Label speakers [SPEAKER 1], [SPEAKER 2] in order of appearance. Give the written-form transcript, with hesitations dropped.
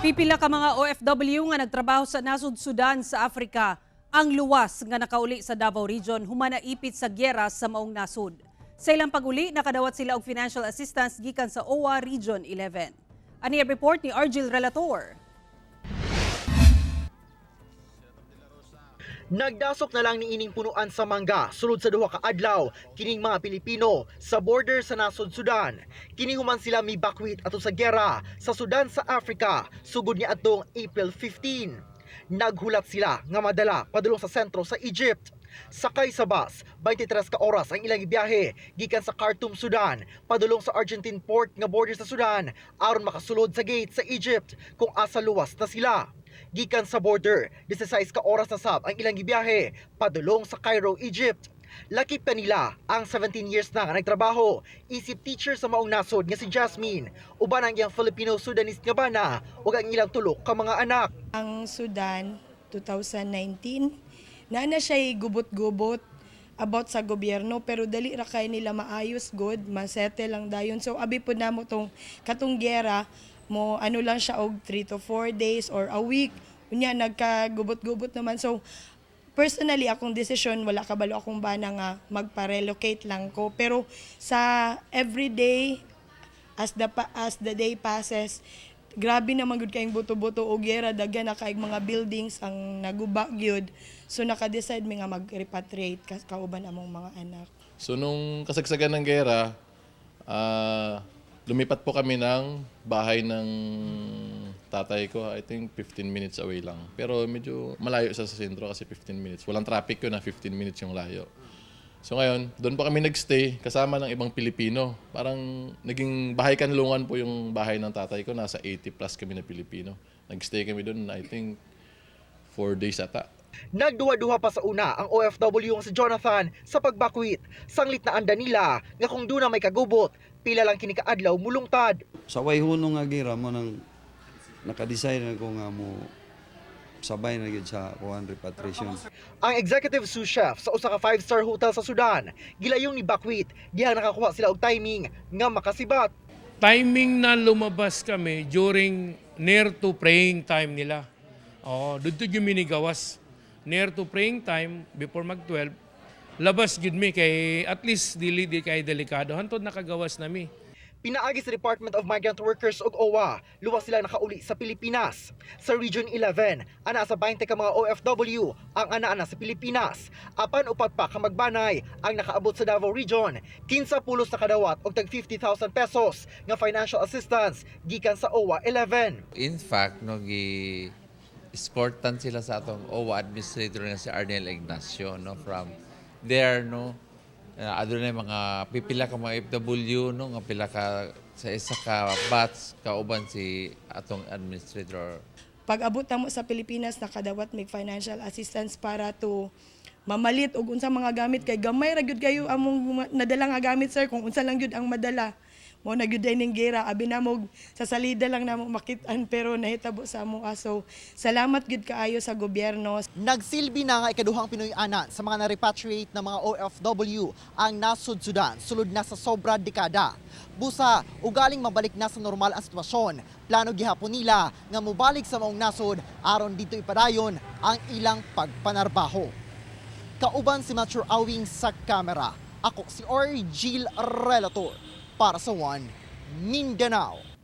[SPEAKER 1] Pipila ka mga OFW nga nagtrabaho sa nasod Sudan sa Afrika ang luwas nga nakauli sa Davao Region human naipit sa gyera sa maong nasod. Sa ilang pag-uli, nakadawat sila og financial assistance gikan sa OWWA Region 11. Ani ang report ni Argil Relator.
[SPEAKER 2] Nagdasok na lang niining punuan sa mangga sulod sa duha ka adlaw kining mga Pilipino sa border sa nasod Sudan. Kini human sila mibakwit ato sa gera sa Sudan sa Africa sugod ni atong April 15. Naghulat sila nga madala padulong sa sentro sa Egypt. Sakay sa bus, 23 ka oras ang ilang biyahe gikan sa Khartoum, Sudan, padulong sa Argentine port nga border sa Sudan aron makasulod sa gate sa Egypt kung asa luwas na sila. Gikan sa border, 16 ka oras na sab ang ilang gibiyahe padulong sa Cairo, Egypt. Lakip kanila ang 17 years na nga nagtrabaho isip teacher sa maong nasod nga si Jasmine, uban ang iyang Filipino-Sudanese nga bana ug ang ilang tulo ka mga anak.
[SPEAKER 3] Ang Sudan 2019 na siya gubot-gubot about sa gobyerno, pero dali ra kay nila maayos good, masettle lang dayon. So abi pud namo tong katong gera mo, ano lang siya og 3 to 4 days or a week, unya nagkagubot-gubot naman. So personally, akong desisyon, wala kabalo akong bana nga magpa-relocate lang ko, pero sa everyday, as the day passes, grabe naman gud kayong buto-buto og gera, daghan na kay mga buildings ang naguba gyud. So naka-decide mi nga mag-repatriate kauban among mga anak.
[SPEAKER 4] So nung kasagsagan ng gera, lumipat po kami ng bahay ng tatay ko. I think 15 minutes away lang. Pero medyo malayo siya sa sentro kasi 15 minutes. Walang traffic yun na 15 minutes yung layo. So ngayon, doon po kami nagstay kasama ng ibang Pilipino. Parang naging bahay kanlungan po yung bahay ng tatay ko. Nasa 80 plus kami na Pilipino. Nagstay kami doon, I think, 4 days ata.
[SPEAKER 2] Nagduha-duha pa sa una ang OFW nga si Jonathan sa pagbakwit. Sanglit na anda nila nga kung duna may kagubot, pila lang kini kaadlaw mulungtad.
[SPEAKER 5] Sa way hunong nga gira mo nang naka-decide na ko nga mo sabay na gyud sa kuan, repatriation.
[SPEAKER 2] Ang executive sous chef sa usa ka five-star hotel sa Sudan, gilayong ni bakwit diha nakakuha sila og timing nga makasibat.
[SPEAKER 6] Timing na lumabas kami during near to praying time nila. Oo, dito yung minigawas. Near to praying time, before mag-12, labas gyud mi kay at least dili di kay delikado. Hantod nakagawas na mi.
[SPEAKER 2] Pinaagi sa Department of Migrant Workers ug OWWA, luwas sila nakauli sa Pilipinas. Sa Region 11, ana sa 20 ka mga OFW ang ana-ana sa Pilipinas. Apan upat pa ka magbanay ang nakaabot sa Davao Region. Kinsa pulos nakadawat og tag 50,000 pesos nga financial assistance gikan sa OWWA 11.
[SPEAKER 7] In fact, no, gi escortan sila sa atong OWWA administrator nga si Arnel Ignacio, no. From there, no, adunay mga pipila ka mga FW, no, nga pila ka sa isa ka batch kauban si atong administrator.
[SPEAKER 3] Pag abot namo sa Pilipinas, nakadawat mig financial assistance para to mamalit og unsa mga gamit kay gamay ra gyud kayo among nadala nga gamit, sir. Kung unsa lang gyud ang madala mo na gyud ning gera, abi namo sa salida lang namo makit-an, pero nahitabo sa amo. So salamat gyud kaayo sa gobyerno.
[SPEAKER 2] Nagsilbi na nga ikaduhang Pinoy ana sa mga na-repatriate na mga OFW ang nasud Sudan sulod na sa sobra dekada. Busa, ugaling mabalik na sa normal ang sitwasyon. Plano gihapon nila nga mobalik sa maong nasod aron dito ipadayon ang ilang pagpanarbaho. Kauban si Mature Awing sa kamera. Ako si Orgil Relator para sa One Mindanao.